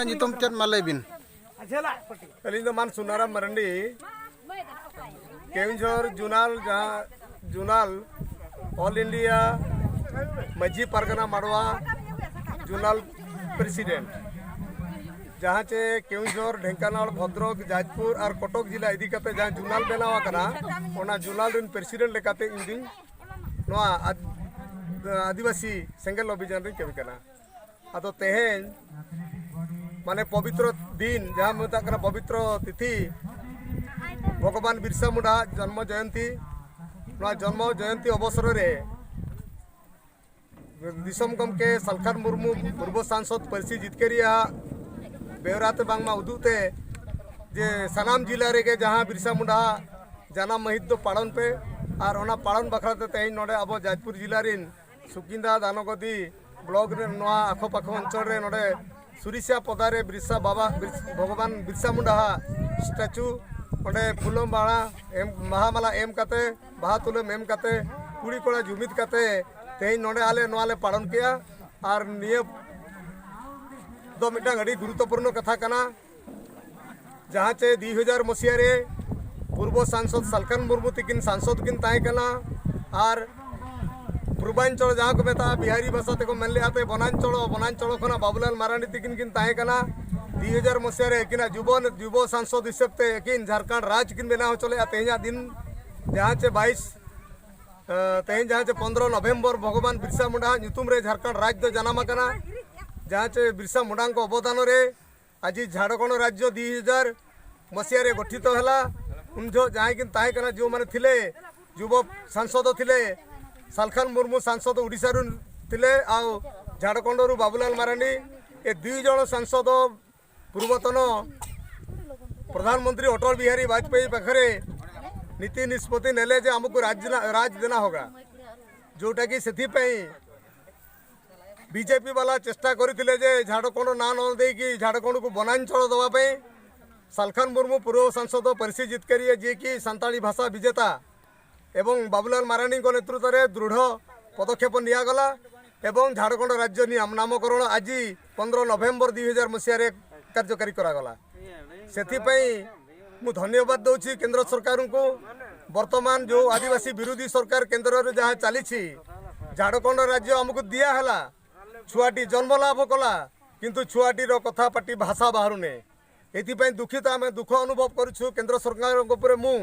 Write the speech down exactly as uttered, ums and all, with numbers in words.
ᱧᱩᱛᱩᱢ ᱪᱮᱫ, ᱢᱟ ᱞᱟᱹᱭ ᱵᱤᱱ᱾ ᱟᱹᱞᱤᱧ ᱫᱚ ᱢᱟᱱ ᱥᱩᱱᱟᱨᱟᱢ ᱢᱟᱨᱟᱱᱰᱤ, ᱠᱮᱣᱚᱱᱡᱷᱚᱨ ᱡᱳᱱᱟᱞ, ᱡᱟᱦᱟᱸ zonal all India Majhi Pargana ᱢᱟᱰᱣᱟ ᱡᱳᱱᱟᱞ ᱯᱨᱮᱥᱤᱰᱮᱱᱴ, ᱡᱟᱦᱟᱸ ᱪᱮ ᱠᱮᱣᱚᱱᱡᱷᱚᱨ, ᱰᱷᱮᱝᱠᱟᱱᱟᱞ, ᱵᱷᱚᱫᱨᱚᱠ, ᱡᱟᱡᱽᱯᱩᱨ ᱟᱨ ᱠᱚᱴᱚᱠ ᱡᱤᱞᱟ ᱤᱫᱤ ᱠᱟᱛᱮ ᱡᱟᱦᱟᱸ ᱡᱳᱱᱟᱞ ᱵᱮᱱᱟᱣ ᱟᱠᱟᱱᱟ, ᱚᱱᱟ ᱡᱳᱱᱟᱞ ᱨᱮᱱ ᱯᱨᱮᱥᱤᱰᱮᱱᱴ ᱞᱮᱠᱟᱛᱮ ᱤᱧ ᱫᱩᱧ ᱱᱚᱣᱟ ᱟᱫ-, ᱟᱹᱫᱤᱵᱟᱹᱥᱤ ᱥᱮᱸᱜᱮᱞ ᱚᱵᱷᱤᱡᱟᱱ ᱨᱤᱧ ᱠᱟᱹᱢᱤ ᱠᱟᱱᱟ᱾ ᱟᱫᱚ ᱛᱮᱦᱮᱧ ᱢᱟᱱᱮ ᱯᱚᱵᱤᱛᱨᱚ ᱫᱤᱱ, ᱡᱟᱦᱟᱸ ᱢᱮᱛᱟᱜ ᱠᱟᱱᱟ ᱯᱚᱵᱤᱛᱨᱚ ᱛᱤᱛᱷᱤ, ᱵᱷᱚᱜᱚᱵᱟᱱ ᱵᱤᱨᱥᱟ ᱢᱩᱱᱰᱟ ᱡᱚᱱᱢᱚ ᱡᱚᱭᱚᱱᱛᱤ, ᱱᱚᱣᱟ ᱡᱚᱱᱢᱚ ᱡᱚᱭᱚᱱᱛᱤ ᱚᱵᱚᱥᱚᱨ ᱨᱮ ᱫᱤᱥᱚᱢ ᱜᱚᱢᱠᱮ ᱥᱟᱞᱠᱷᱟᱱ ᱢᱩᱨᱢᱩ, ᱯᱩᱨᱵᱚ ᱥᱟᱝᱥᱚᱫᱽ, ᱯᱟᱹᱨᱥᱤ ᱡᱤᱛᱠᱟᱹᱨᱤᱭᱟᱹ ᱟᱜ ᱵᱮᱣᱨᱟ ᱛᱮ ᱵᱟᱝᱢᱟ ᱩᱫᱩᱜ ᱛᱮ ᱡᱮ ᱥᱟᱱᱟᱢ ᱡᱤᱞᱟ ᱨᱮᱜᱮ ᱡᱟᱦᱟᱸ ᱵᱤᱨᱥᱟ ᱢᱩᱱᱰᱟ ᱟᱜ ᱡᱟᱱᱟᱢ ᱢᱟᱹᱦᱤᱛ ᱫᱚ ᱯᱟᱲᱚᱱ ᱯᱮ, ᱟᱨ ᱚᱱᱟ ᱯᱟᱲᱚᱱ ᱵᱟᱠᱷᱨᱟ ᱛᱮ ᱛᱮᱦᱮᱧ ᱱᱚᱰᱮ ᱟᱵᱚ ᱡᱟᱡᱽᱯᱩᱨ ᱡᱤᱞᱟ ᱨᱮᱱ ᱥᱩᱠᱤᱱᱫᱟ, ᱫᱟᱱᱚᱜᱚᱫᱤ ᱵᱞᱚᱠ ᱨᱮ ᱱᱚᱣᱟ ᱟᱠᱷᱚ ᱯᱟᱠᱷᱚ ᱚᱧᱪᱚᱞ ᱨᱮ ᱱᱚᱰᱮ ᱥᱩᱨᱤᱥᱟ ᱯᱚᱫᱟ ᱨᱮ ᱵᱤᱨᱥᱟ ᱵᱟᱵᱟ, ᱵᱤᱨᱥ-, ᱵᱷᱚᱜᱚᱵᱟᱱ ᱵᱤᱨᱥᱟ ᱢᱩᱱᱰᱟ ᱦᱟᱜ ᱥᱴᱮᱪᱩ, ᱚᱸᱰᱮ ᱯᱷᱩᱞᱚ ᱢᱟᱞᱟ ᱮᱢ, ᱵᱟᱦᱟ ᱢᱟᱞᱟ ᱮᱢ ᱠᱟᱛᱮ, ᱵᱟᱦᱟ ᱛᱩᱞᱟᱹᱢ ᱮᱢ ᱠᱟᱛᱮ, ᱠᱩᱲᱤ ᱠᱚᱲᱟ ᱡᱩᱢᱤᱫ ᱠᱟᱛᱮ ᱛᱮᱦᱮᱧ ᱱᱚᱰᱮ ᱟᱞᱮ ᱱᱚᱣᱟ ᱞᱮ ᱯᱟᱞᱚᱱ ᱠᱮᱜᱼᱟ᱾ ᱟᱨ ᱱᱤᱭᱟᱹ ᱫᱚ ᱢᱤᱫᱴᱟᱝ ᱟᱹᱰᱤ ᱜᱩᱨᱩᱛᱚᱯᱩᱨᱱᱚ ᱠᱟᱛᱷᱟ ᱠᱟᱱᱟ, ᱡᱟᱦᱟᱸ ᱪᱮ ᱫᱩᱭ ᱦᱟᱡᱟᱨ ᱢᱚᱥᱤᱦᱟ ᱨᱮ ᱯᱩᱨᱵᱚ ᱥᱟᱝᱥᱚᱫᱽ ᱥᱟᱞᱠᱷᱟᱱ ᱢᱩᱨᱢᱩ ᱛᱤᱠᱤᱱ ᱥᱟᱝᱥᱚᱫᱽ ᱠᱤᱱ ᱛᱟᱦᱮᱸ ᱠᱟᱱᱟ, ᱟᱨ ᱯᱩᱨᱵᱟᱧᱪᱚᱞ ᱡᱟᱦᱟᱸ ᱠᱚ ᱢᱮᱛᱟᱜᱼᱟ, ᱵᱤᱦᱟᱨᱤ ᱵᱷᱟᱥᱟ ᱛᱮᱠᱚ ᱢᱮᱱ ᱞᱮᱫᱼᱟ ᱛᱮ ᱵᱚᱱᱟᱧᱪᱚᱞ, ᱵᱚᱱᱟᱧᱪᱚᱞ ᱠᱷᱚᱱᱟᱜ ᱵᱟᱵᱩᱞᱟᱞ ᱢᱟᱨᱟᱱᱰᱤ ᱛᱤᱠᱤᱱ ᱠᱤᱱ ᱛᱟᱦᱮᱸ ᱠᱟᱱᱟ᱾ ᱫᱩᱭ ᱦᱟᱡᱟᱨ ᱢᱚᱥᱤᱦᱟ ᱨᱮ ᱟᱹᱠᱤᱱᱟᱜ ᱡᱩᱵᱚ, ᱡᱩᱵᱚ ᱥᱟᱝᱥᱚᱫᱽ ᱦᱤᱥᱟᱹᱵ ᱛᱮ ᱟᱹᱠᱤᱱ ᱡᱷᱟᱲᱠᱷᱚᱸᱰ ᱨᱟᱡᱽ ᱠᱤᱱ ᱵᱮᱱᱟᱣ ᱦᱚᱪᱚ ᱞᱮᱫᱼᱟ᱾ ᱛᱮᱦᱮᱧᱟᱜ ᱫᱤᱱ ᱡᱟᱦᱟᱸ ᱪᱮ ᱵᱟᱭᱤᱥ, ᱮ, ᱛᱮᱦᱮᱧ ᱡᱟᱦᱟᱸ ᱪᱮ ᱯᱚᱱᱫᱽᱨᱚ ᱱᱚᱵᱷᱮᱢᱵᱚᱨ ᱵᱷᱚᱜᱚᱵᱟᱱ ᱵᱤᱨᱥᱟ ᱢᱩᱱᱰᱟ ᱧᱩᱛᱩᱢ ᱨᱮ ᱡᱷᱟᱲᱠᱷᱚᱸᱰ ᱨᱟᱡᱽ ᱫᱚ ᱡᱟᱱᱟᱢ ᱟᱠᱟᱱᱟ, ᱡᱟᱦᱟᱸ ᱪᱮ ᱵᱤᱨᱥᱟ ᱢᱩᱱᱰᱟᱝᱠᱚ ᱚᱵᱚᱫᱟᱱ ᱨᱮ ᱟᱡᱤᱡ ᱡᱷᱟᱲᱠᱷᱚᱸᱰ ᱨᱟᱡᱽᱡᱚ ᱫᱩᱭ ᱦᱟᱡᱟᱨ ᱢᱚᱥᱤᱦᱟ ᱨᱮ ᱜᱚᱴᱷᱤᱛᱚ ᱦᱮᱞᱟ᱾ ᱩᱱ ᱡᱚᱦᱚᱜ ᱡᱟᱦᱟᱸᱭ ᱠᱤᱱ ᱛᱟᱦᱮᱸ ᱠᱟᱱᱟ, ᱡᱩ ᱢᱟᱱᱮ ᱛᱷᱤᱞᱮ, ᱡᱩᱵᱚ ᱥᱟᱝᱥᱚᱫ ᱛᱷᱤᱞᱮ, ᱥᱟᱞᱠᱷᱟᱱ ᱢᱩᱨᱢᱩ ᱥᱟᱝᱥᱚᱫ ᱳᱰᱤᱥᱟ ᱨᱩᱱ ᱛᱷᱤᱞᱮ, ᱟᱨ ᱡᱷᱟᱲᱠᱷᱚᱸᱰ ᱨᱩ ᱵᱟᱵᱩᱞᱟᱞ ᱢᱟᱨᱟᱱᱰᱤ, ᱮ ᱫᱩᱭ ᱡᱚᱱ ᱥᱟᱝᱥᱚᱫ ᱯᱩᱨᱵᱚᱛᱚᱱ ᱯᱨᱚᱫᱷᱟᱱ ᱢᱚᱱᱛᱨᱤ ᱚᱴᱚᱞ ᱵᱤᱦᱟᱨᱤ ᱵᱟᱡᱽᱯᱮᱭᱤ ᱯᱟᱠᱷᱨᱮ ᱱᱤᱛᱤ ᱱᱤᱥᱯᱚᱛᱤ ᱱᱮᱞᱮ ᱡᱮ ᱟᱢᱠᱩ ᱨᱟᱡᱽ ᱫᱮᱱᱟ, ᱨᱟᱡᱽ ᱫᱮᱱᱟ ᱦᱳᱜᱟ, ᱡᱳᱴᱟ ᱠᱤ ᱥᱮᱛᱷᱤ ᱯᱮ ᱵᱤᱡᱮᱯᱤ ᱵᱟᱞᱟ ᱪᱮᱥᱴᱟ ᱠᱚᱨᱤᱛᱤᱞᱮ ᱡᱮ ᱡᱷᱟᱲᱠᱷᱚᱸᱰ ᱱᱟ ᱱᱚ ᱫᱮᱠᱤ ᱡᱷᱟᱲᱠᱷᱚᱸᱰ ᱠᱚ ᱵᱚᱱᱟᱧᱪᱚᱞ ᱫᱚᱵᱟ ᱯᱮ᱾ ᱥᱟᱞᱠᱷᱟᱱ ᱢᱩᱨᱢᱩ ᱯᱩᱨᱵᱚ ᱥᱟᱝᱥᱚᱫ ᱯᱟᱹᱨᱥᱤ ᱡᱤᱛᱠᱟᱹᱨᱤᱭᱟᱹ ᱡᱮ ᱠᱤ ᱥᱟᱱᱛᱟᱲᱤ ᱵᱷᱟᱥᱟ ᱵᱤᱡᱮᱛᱟ ᱮᱵᱚᱝ ᱵᱟᱵᱩᱞᱟᱞ ᱢᱟᱨᱟᱱᱰᱤ ᱠᱚ ᱱᱮᱛᱨᱩᱛᱚ ᱨᱮ ᱫᱨᱩᱲᱦᱚ ᱯᱚᱫᱚᱠᱷᱮᱯ ᱱᱤᱭᱟ ᱜᱚᱞᱟ᱾ ଏବଂ ଝାଡ଼ଖଣ୍ଡ ରାଜ୍ୟ ନିୟମ ନାମକରଣ ଆଜି ପନ୍ଦର ନଭେମ୍ବର ଦୁଇ ହଜାର ମସିହାରେ କାର୍ଯ୍ୟକାରୀ କରାଗଲା। ସେଥିପାଇଁ ମୁଁ ଧନ୍ୟବାଦ ଦେଉଛି କେନ୍ଦ୍ର ସରକାରଙ୍କୁ। ବର୍ତ୍ତମାନ ଯେଉଁ ଆଦିବାସୀ ବିରୋଧୀ ସରକାର କେନ୍ଦ୍ରରେ ଯାହା ଚାଲିଛି, ଝାଡ଼ଖଣ୍ଡ ରାଜ୍ୟ ଆମକୁ ଦିଆହେଲା, ଛୁଆଟି ଜନ୍ମ ଲାଭ କଲା, କିନ୍ତୁ ଛୁଆଟିର କଥା ପାଟି ଭାଷା ବାହାରୁନି। ଏଥିପାଇଁ ଦୁଃଖିତ, ଆମେ ଦୁଃଖ ଅନୁଭବ କରୁଛୁ। କେନ୍ଦ୍ର ସରକାରଙ୍କ ଉପରେ ମୁଁ